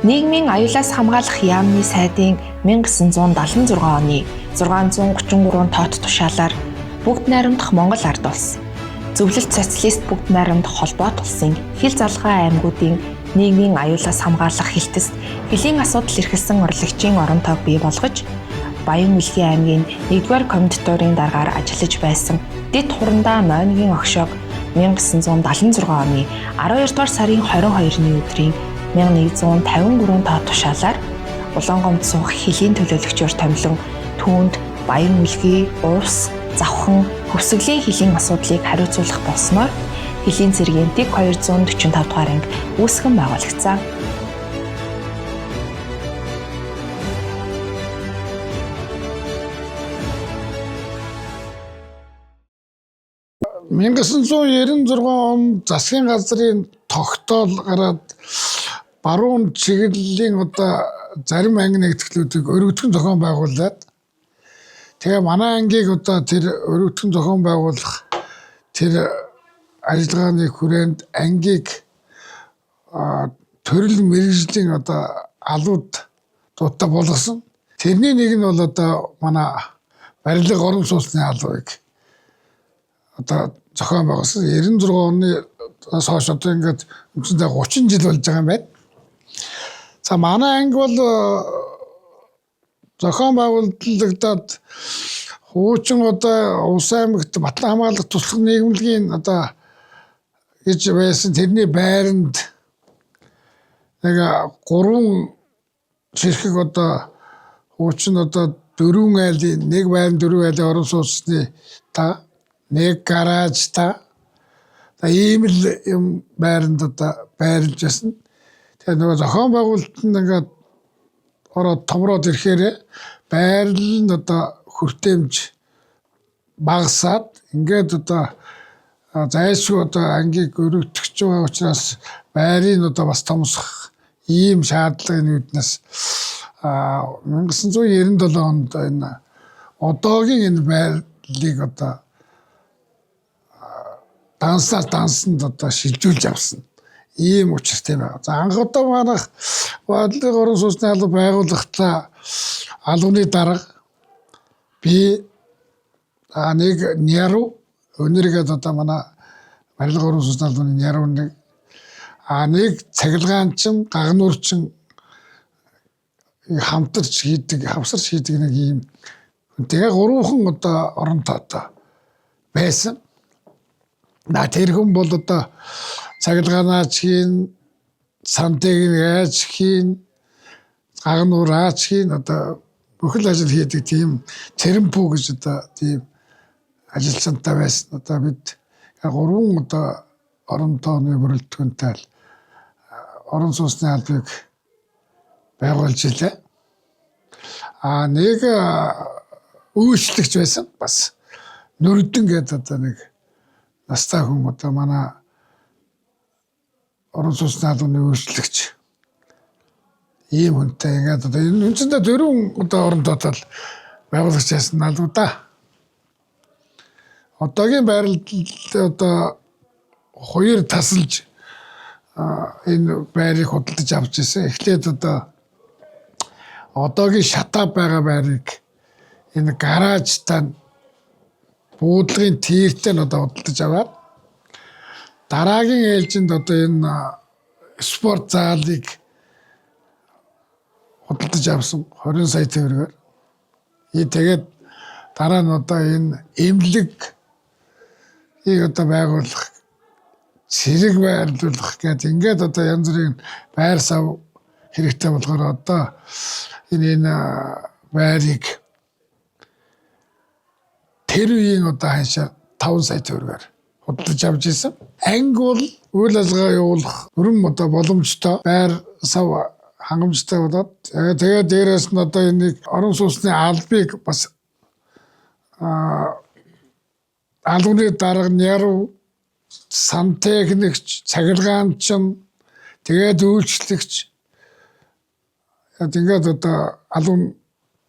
Нийгмийн аюулаас хамгаалах яамны сайдын 1976 оны 633 тоот тушаалаар бүгд найрамдах Монгол Ард улс, Зөвлөлт Социалист бүгд найрамдах холбоот улсын хил залгаа аймагуудын нийгмийн аюулаас хамгаалах хэлтэст хөлийн асуудал эрхэлсэн орлогчийн орон тоог бий болгож, Баян Үлгийн аймгийн 1-р комендатурын даргаар ажиллаж байсан Дэд хурандаа Нойногийн огшоог 1976 оны 12 дугаар сарын 22-ны өдрийн 1153 тоо тушаалаар Улаангомд суух хөлийн төлөөлөгчөөр томилон түүнд Баян Үлгий, Увс, Завхан, Хөвсгөлийн хөлийн асуудлыг хариуцуулах болсноор хөлийн цэргийн ТИК 245 дугаар анги үүсгэн байгуулагдсан. — 1996 онд засгийн газрын тогтоол гараад баруун чиглэлийн одоо зарим анги нэгтгэлүүдийг өргөтгөн зохион байгуулад, тэгээ манай ангийг одоо тэр өргөтгөн зохион байгуулах тэр ажиллагааны хүрээнд ангийг төрөл мэргэжлийн одоо алууд дуутай болгосон. Тэрний нэг нь бол одоо манай барилга орон сууцны албыг одоо зохион байгуулсан. 96 оны хойш одоо ингээд үндсэндээ 30 жил болж байгаа юм байна. За, манай анги бол зохион байгуулагдаад хуучин одоо Увс аймагт Батлан хамгаалах туслах нийгэмлэгийн одоо гэж байсан тэрний байранд нэг гурван ширхэг одоо хуучин одоо дөрвөн айлын нэг байран дөрвөн айлын орон сууцны та нэг гараж та ийм л юм байранд одоо байрлаж байсан. Тэгээ нөгөө зохион байгуулалт нь ингээд ороод томроод ирэхээр байрлал нь одоо хүртээмж багасаад, ингээд одоо зайлшгүй одоо ангийг өргөтгөж байгаа учраас байрыг одоо бас томсох ийм шаардлагын үүднээс 1997 онд энэ одоогийн энэ байрлалыг одоо дансаар дансанд одоо шилжүүлж авсан ийм учиртай байна. За, анх удаа манайх Бодлогын орон сууцны алба байгуулахдаа албаны дарга би, нэг Няру өнөргээд одоо манай барилга орон сууцны албаны Няру нэг, нэг цахилгаанчин, гагнуурчин хамтарч хийдэг, хавсарч хийдэг нэг ийм. Тэгээ гурван одоо орон тоотой байсан. На тэр хүн бол одоо цахилгаанаач хийн, сантехникаач хийн, гагнуураач хийн, одоо бүхэл ажил хийдэг тийм цэрэмпүү гэж одоо тийм ажилчантай байсан. Одоо бид гурван одоо орон тооны бүрэлдэхүүнтэй л орон сууцны албыг байгуулж илээ. Нэг үйлчлэгч байсан бас. Нүрдэн гэдэг одоо нэг настай хүн одоо манай орон сууцны албаны үйлчлэгч ийм хүнтэй ингээд одоо энэ үндсэндээ дөрвөн одоо орон тоотой байгуулагч яасан албаа да. Одоогийн байрлал одоо хоёр тасалж энэ байрыг худалдаж авч ирсэн. Эхлээд одоо одоогийн шатаа байгаа байрыг энэ гаражтай буудлын тийртэй нь одоо худалдаж аваад, дараагийн ээлжинд одоо энэ спорт заалыг худалдаж авсан 20 сая төгрөгөөр. Тэгээд дараа нь одоо энэ эмнэлэг одоо байгуулах, цэрэг байрлуулах гэдэг ингээд одоо янз бүрийн байр сав хэрэгтэй болохоор одоо энэ байрыг тэр үеийн одоо ханшаар 5 сая төгрөгөөр худалдаж авч ирсэн. Анги бол үйл ажиллагаа явуулах өрн одоо боломжтой байр сав хангамжтай болоод, тэгээд дээрээс нь одоо энийг орон сууцны албыг бас албаны дарга Няру, сантехникч, цахилгаанчин, тэгээд үйлчлэгч, ингээд одоо албан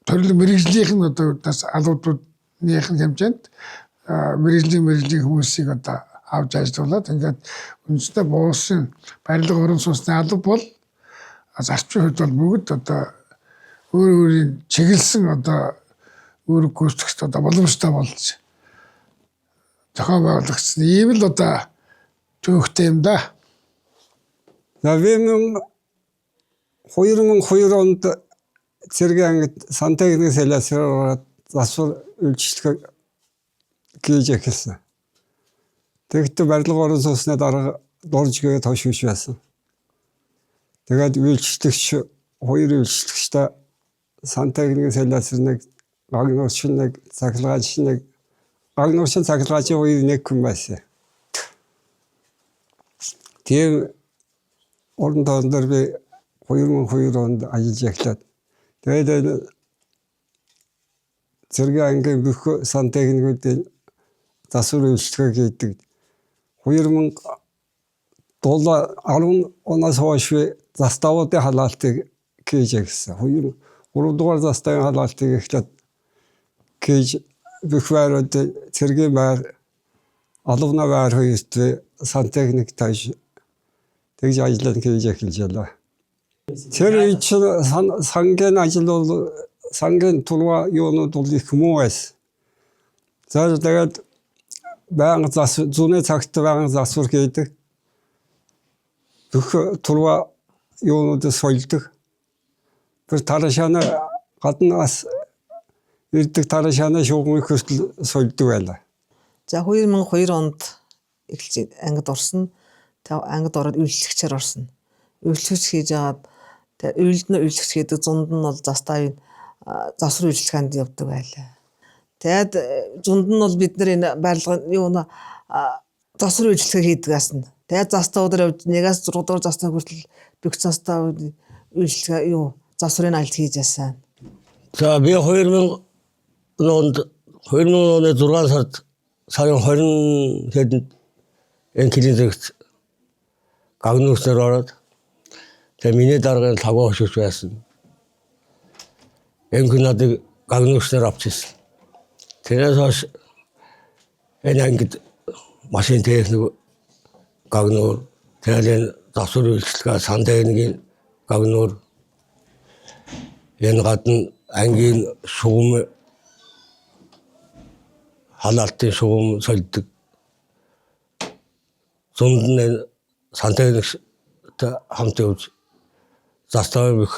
төрөл мэргэжлийнх нь одоо бас албуудных нь хэмжээнд мэргэжлийн хүмүүсийг одоо авч ажиллуулад, ингээд үндсэндээ буусан барилга орон сууцны алба бол Зарчмын хувьд бол бүгд одоо өөр өөрийн чиглэсэн одоо үүрэг гүйцэтгэх одоо боломжтой болж зохион байгуулагдсан. Ийм л одоо түүхтэй юм да. За би 2002 онд цэргийн ангид сантехник салиасаар засвар үйлчлэгээ хийж эхэлсэн. Тэгэхдээ барилга орон сууцны дарга дурж гээ тоош байсан. Тэгээд үйлчлэгч хоёр үйлчлэгчтэй сантехник салиасар нэг, гагнуурч нэг, цахилгаанч нэг, гагнуурч цахилгаанчийн хоёр нэг хүн байсан. Тийм орон тоон дээр би 2002 онд ажиллаж эхлээд тэгээд цэргийн ангийн бүх сантехникүүдийн засвар үйлчлэгээ хийдэг. 2007 10 оноос хойш би заставуудын халаалтыг хийж эхэлсэн. 3 дугаар заставын халаалтыг эхлээд хийж бүх байрууд цэргийн байр, албаны байр хоёрт би сантехник тааш тэгж ажиллаад хийж эхэлж байлаа. Тэр үе чинь сангийн ажил бол сангийн тулва юунууд бол их муу байсан. За тэгээд байнга зас зүүнээ цагт байнга засвар хийдэг. Бүх тулва юунуудыг сольдог. Тэр тарашаана гаднаас ирдэг тарашаана шугамыг хүртэл сольдог байлаа. За 2002 онд эхэлж ангид орсон. Тэг ангид ороод үйлчлэгчээр орсон. Үйлчлэгч хийж агаад тэг уйлд нь үйлчлэгч хийдэг, зунд нь бол заставын засвар үйлчлэгээнд явдаг байлаа. Тэгээд зунд нь бол бид нар энэ барилга юуна засвар үйлчлэгээ хийдэг асан. Тэгээд заставуудаар явж 1-ээс 6 дугаар застав хүртэл бүх застав үйлчлэгээ юу засварын ажил хийж байсан. За би 2000 онд 2000 оны 6 сард сарын 20 хэдэнд энэ клиникт гагнууснаар ороод тэгээ миний даргын лагуу хошигч байсан. Энэ хүн надыг гагнууснаар авч ирсэн. Тэрнээс хойш энэ ангид машин техник гагнуур, тэгэл энэ засвар үйлчлэгээ сантехникийн гагнуур, энэ гадна ангийн шугам халаалтын шугам сольдог. Зунд нь сантехниктэй хамт явж заставын бүх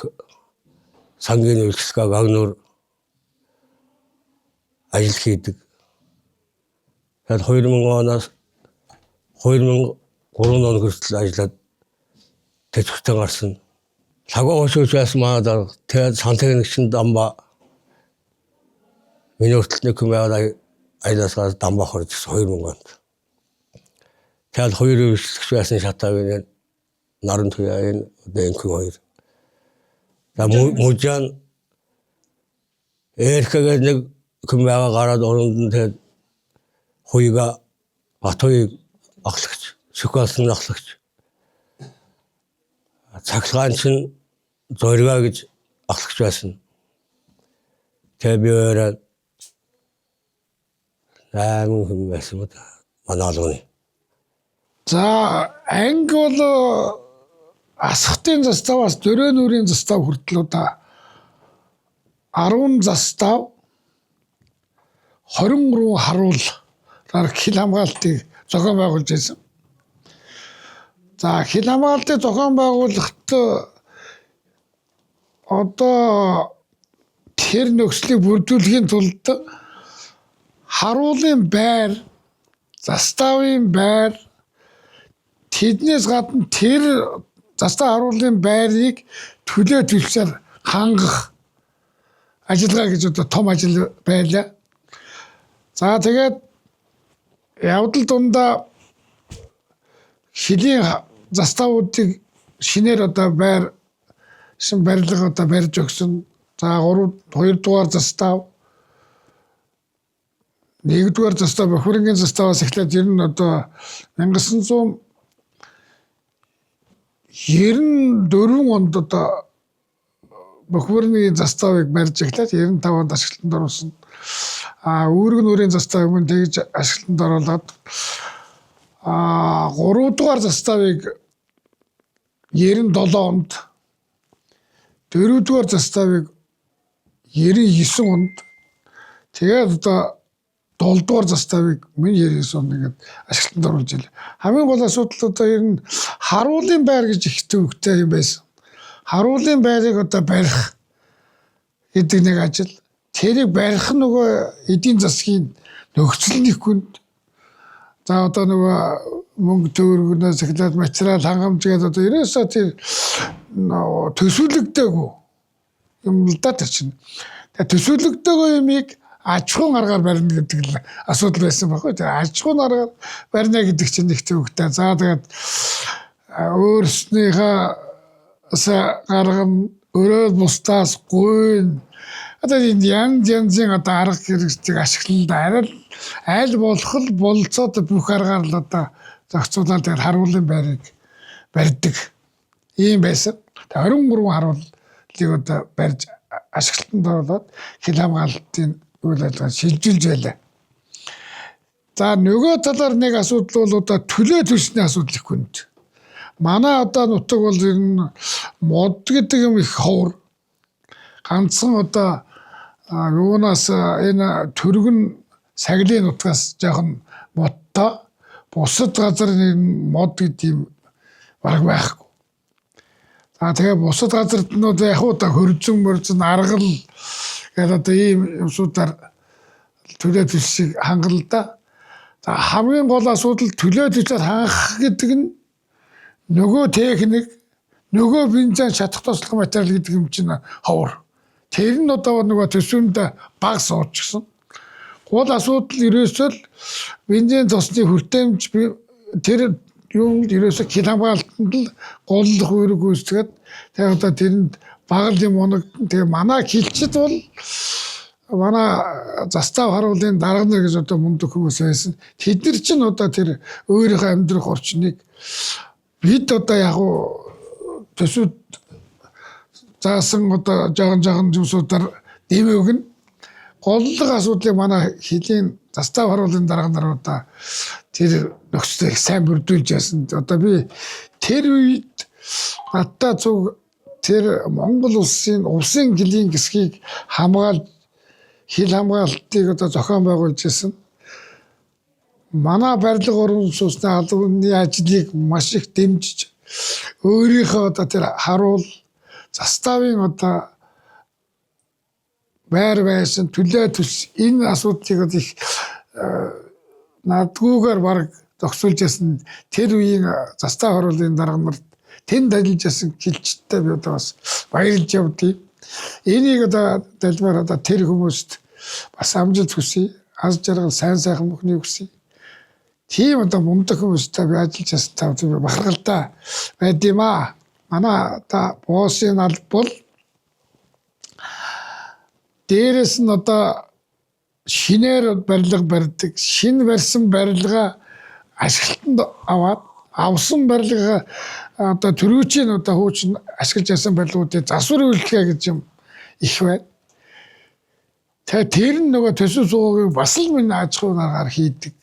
сангийн үйлчлэгээ гагнуур ажил хийдэг. Тэгээд 2000 оноос 2003 он хүртэл ажиллаад тэтгэвртэй гарсан. Лагуу хошигч байсан манай дарга. Тэгээд сантехникчин дамба миний хүртэл нэг хүн байгаад аялаасаа дамба хорж 2000 онд. Тэгээд хоёр үйлчлэгч байсан шатаавын наран туяа энэ одоо энэ хоёр. За мужаан эрхэгээ нэг хүн байгаа гараад оронд нь тэгээд хуйга Батуйг ахлагч, Сүхбаасан ахлагч. Цахилгаан чинь Зорига гэж ахлагч байсан. Тэгээд би өөрөө 8 хүн байсан ба манай алганы. За анги бол асхтын заставаас дөрөө нүрийн застав хүртэл одоо 10 застав 23 харуулаар хил хамгаалтыг зохион байгуулж байсан. За хил хамгаалтыг зохион байгуулахад одоо тэр нөхцөлийг бүрдүүлэхийн тулд харуулын байр, заставын байр, тэднээс гадна тэр застав харуулын байрыг төлөө төлсөөр хангах ажиллагаа гэж одоо том ажил байлаа. За тэгээд явдал дундаа хилийн заставуудыг шинээр одоо байр шин барилга одоо барьж өгсөн. За 3 2 дугаар застав, 1 дугаар застав, бохирингийн заставаас эхлээд ер нь одоо 1994 онд одоо бохирингийн заставыг барьж эхлээд 95 онд ашиглалтанд оруулсан. А үүрэг нүрийн заставыг мөн тэгж ашиглалтанд оруулаад 3 дугаар заставыг 97 онд Дөрөвдүгээр заставыг 99 онд, тэгээд одоо 7 дугаар заставыг 1099 онд ингээд ашиглалтанд оруулж илээ. Хамгийн гол асуудал одоо ер нь харуулын байр гэж их төвөгтэй юм байсан. Харуулын байрыг одоо барих гэдэг нэг ажил. Тэрийг барих нөгөө эдийн засгийн нөхцөл нь их хүнд. За одоо нөгөө мөнгө төгрөгнөөс эхлээд материал хангамж гэдэг одоо ерөөсөө тэр төсөөлөгдөөгүй юм л да тэр чинь. Тэгээ төсөөлөгдөөгүй юмыг аж ахуйн аргаар барина гэдэг л асуудал байсан байхгүй. Тэгээ аж ахуйн аргаар барина гэдэг чинь нэг төвөгтэй. За тэгээд өөрснийхөө гарган өрөө бусдаас гуйн одоо энэ янз янзын одоо арга хэрэгцээг ашиглан арай аль болох л болцоод бүх аргаар л одоо зохицуулаад тэгээд харуулын байрыг барьдаг ийм байсан. 23 харууллыг одоо барьж ашиглалтанд оруулаад хил хамгаалалтын үйл ажиллагаа шилжүүлж байлаа. За нөгөө талаар нэг асуудал бол одоо төлөө төлсний асуудал их хүнд. Манай одоо нутаг бол ер нь мод гэдэг юм их ховор. Ганцхан одоо юунаас энэ төргөн сагилын нутгаас жоохон модтой, бусад газар энэ мод гэдэг юм бараг байхгүй. За тэгээ бусад газарт нь одоо яг уу хөрзөн мөрзөн аргал гэдэг одоо ийм юмсуудаар төлөө төлсийг хангалда. Да. За хамгийн гол асуудал төлөө төлсөөр хангах гэдэг нь нөгөө техник, нөгөө бензин шатах тослох материал гэдэг юм чинь ховор. Тэр нь одоо нөгөө төсөөнд баг суучсан. Гол асуудал ерөөсөө л бензин цосны хүртээмж тэр юм ерөөсөө хил хамгаалтанд л голлох үүрэг гүйцэтгээд тэгээ одоо тэрэнд баг л юм унагдан. Тэгээ манай хилчид бол манай застав харуулын дарга нар гэж одоо мундаг хүмүүс байсан. Тэд нар чинь одоо тэр өөрийнхөө амьдрах орчныг бид одоо яг төсөв заасан одоо жоохон жоохон зүйлсүүдээр дэмий өгнө. Голлох асуудлыг манай хилийн застав харуулын дарга нар одоо тэр нөхцөлийг сайн бүрдүүлж яасан. Одоо би тэр үед надтай цуг тэр Монгол улсын увсын гэлийн гисгийг хамгаалж хил хамгаалтыг одоо зохион байгуулж ирсэн. Манай барилга уран сүнсний албаны ажлыг маш их дэмжиж өөрийнхөө одоо тэр харуул заставын одоо байр байсан төлөө төс энэ асуудлыг одоо их надгүйгээр бараг зохицуулж ясан тэр үеийн застав харуулын дарга нарт тэнд ажиллаж ясан хилчтэй би одоо бас баярлж явдгийг. Энийг одоо далмаар одоо тэр хүмүүст бас амжилт хүсье. Аз жаргал сайн сайхан бүхнийг хүсье. Тийм одоо мундаг хүмүүстэй би ажиллаж ясан та бахархалтай байд юм аа. Манай одоо боосын алба бол дээрэс нь одоо шинээр барилга барьдаг. Шинэ барьсан барилгаа ашиглалтанд аваад авсан барилга одоо төрүүчийн одоо хуучин ашиглаж ясан барилгуудыг засвар үйлчлэгээ гэж юм их байна. Тэгээ тэр нь нөгөө төсөв суугийг бас л минь аж ахуйн аргаар хийдэг.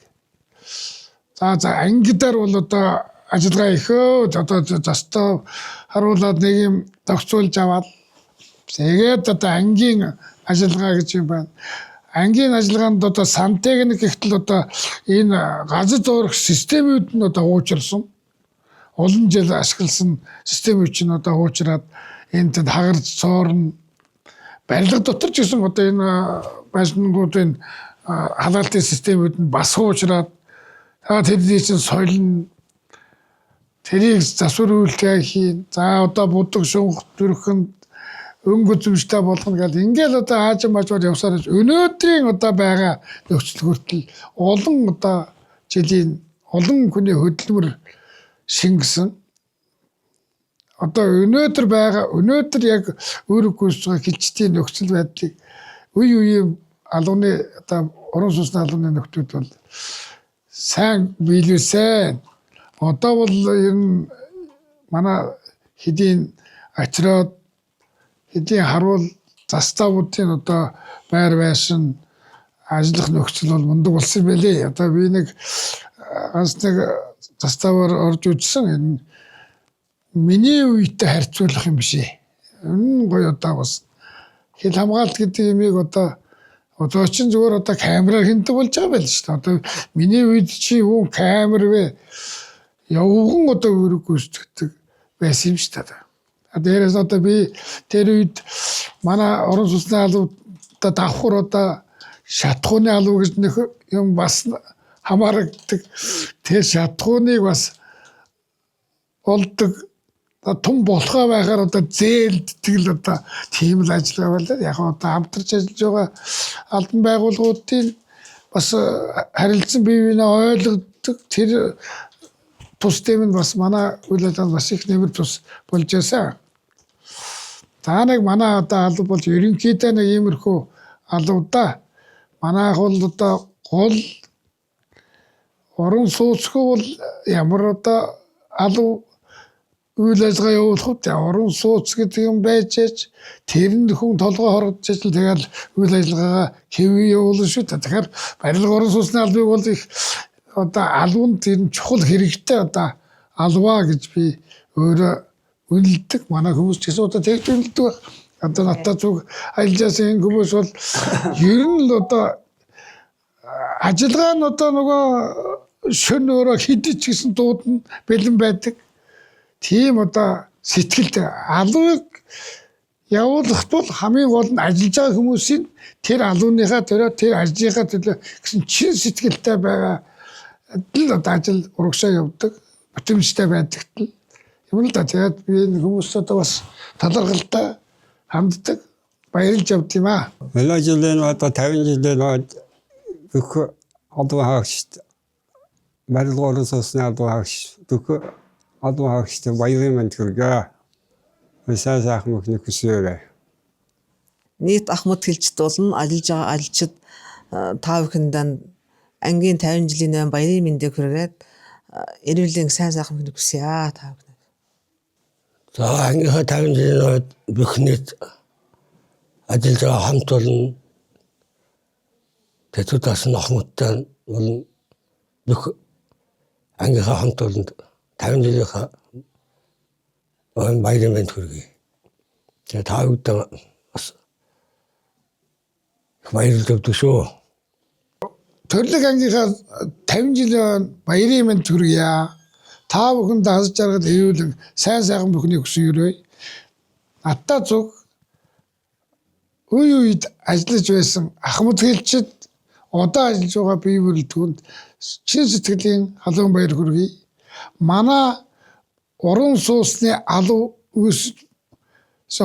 За за ангидаар бол одоо ажиллагаа их өө одоо застав харуулад нэг юм зохицуулж аваад тэгээд одоо ангийн ажиллагаа гэж юм байна. Ангийн ажиллагаанд одоо сантехник гэхтэл одоо энэ газар зуурах системүүд нь одоо уучирсан. Олон жил ашигласан системүүд чинь одоо уучраад энэ тэнд хагарч цоорно. Барилга дотор ч гэсэн одоо энэ байшингуудын халаалтын системүүд нь бас уучраад тэрний чинь соёл тэрийг засвар үйлдэл хийн. За одоо будаг шунх төрхөнд өнгө үзэмжтэй болгоно гэл ингээл одоо аажим мажмаар явсаар өнөөдрийн одоо байгаа нөхцөл хүртэл олон одоо жилийн олон хүний хөдөлмөр шингэсэн. Одоо өнөөдөр байгаа өнөөдөр яг үүрэг гүйцэтгэх байгаа хилчдийн нөхцөл байдлыг үе үеийн алууны одоо уран сүнсний алууны нөхдүүд бол сайн биелүүлсэн. Одоо бол ер нь манай хэдийн ачраад хэдийн харуул заставуудын одоо байр байшин ажиллах нөхцөл бол мундаг болсон байлээ. Одоо би нэг ганц нэг заставаар орж үзсэн. Энэ миний үетэй харьцуулах юм биш ээ. Үнэн гоё одоо бас хил хамгаалт гэдэг юмыг одоо чинь зүгээр одоо камераар хиндэг болж байгаа байл шүү дээ. Одоо миний үед чи юу камер вэ? Явган одоо үүрэг гүйцэтгэдэг байсан юм шүү дээ. Дээрээс одоо би тэр үед манай орон сууцны алуу одоо давхар одоо шатхууны алуу гэж нэг юм бас хамаарагддаг. Тэр шатхууныг бас болдог том болохоо байхаар одоо зээлддэг л одоо тийм л ажил байвал яг одоо хамтарч ажиллаж байгаа албан байгууллагуудын бас харилцан бие биенээ ойлгодог тэр тус дэм нь бас манай үйл ажиллагаанд бас их нэмэр тус болж байсан. За нэг манай одоо алба бол ерөнхийдөө нэг иймэрхүү албадаа. Манайх бол одоо гол орон сууцгүй бол ямар одоо алба үйл ажиллагаа явуулах вэ? Орон сууц гэдэг юм байж ээж тэрэнд хүн толгой хоргодож ажил тэгэл үйл ажиллагаагаа хэвээ явуулна шүү дээ. Тэгэхээр барилга орон сууцны албыг бол их одоо албанд энэ чухал хэрэгтэй одоо алваа гэж би өөрөө үнэлдэг. Манай хүмүүс ч гэсэн одоо тэгж үнэлдэг байх. Одоо надад зүг ажиллаж энэ хүмүүс бол ер нь л одоо ажиллагаа нь одоо нөгөө шөнө өөрөө хэдий ч гэсэн дуудана бэлэн байдаг. Тийм одоо сэтгэлд алуурыг явуулах бол хамгийн гол нь ажиллаж байгаа хүмүүсийн тэр алууныхаа төлөө тэр ажлынхаа төлөө гэсэн чин сэтгэлтэй байгаа л одоо ажил урагшаа явдаг, бүтэмжтэй байдагт л юм л да. Тэгээд би энэ хүмүүст одоо бас талархалтай ханддаг, баярлж явд юм аа. Манай жилийн одоо 50 жилийн бүх албан хаагчид барилга орон сууцны албан хаагч бүх албан хаагчид баярын мэнд хүргэе. Сайн сайхан бүхнийг хүсье. Нийт ах мод хэлчид болон ажиллаж байгаа ажилчид та бүхэндээ ангийн 50 жилийн өмнө баярын мэндийг хүргээд эрүүлийн сайн сайхан бүхнийг хүсье та бүхэнд. За ангийнхаа 50 жилийн үед бүх нийт ажиллаж байгаа хамт олон тэтгэв тасан охмодтой болон бүх ангийнхаа хамт олонд 50 жилийнхаа баярын мэнд хүргэе. Тэгээ та бүхэндээ бас их баярлж өгдөг шүү. Төрлөг ангийнхаа 50 жилийн баярын мэнд хүргье. Та бүхэнд аз жаргал эрүүлэн сайн сайхан бүхнийг хүсэн өрөөе. Надтай зүг үе үед ажиллаж байсан ахмад хэлчид одоо ажиллаж байгаа бие бүрэлдэхүүнд чин сэтгэлийн халуун баяр хүргэе. Манай уран сууцны алуу үүсэж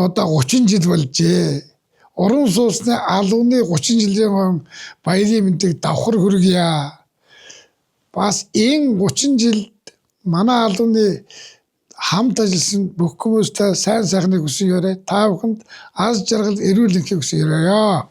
одоо 30 жил болжээ. Уран сууцны алууны 30 жилийн баярын мэндийг давхар хүргье. Бас энэ 30 жилд манай алууны хамт ажилласан бүх хүмүүстэй сайн сайхныг хүсэн ёрой. Та бүхэнд аз жаргал эрүүл энхийг хүсэн ёрой.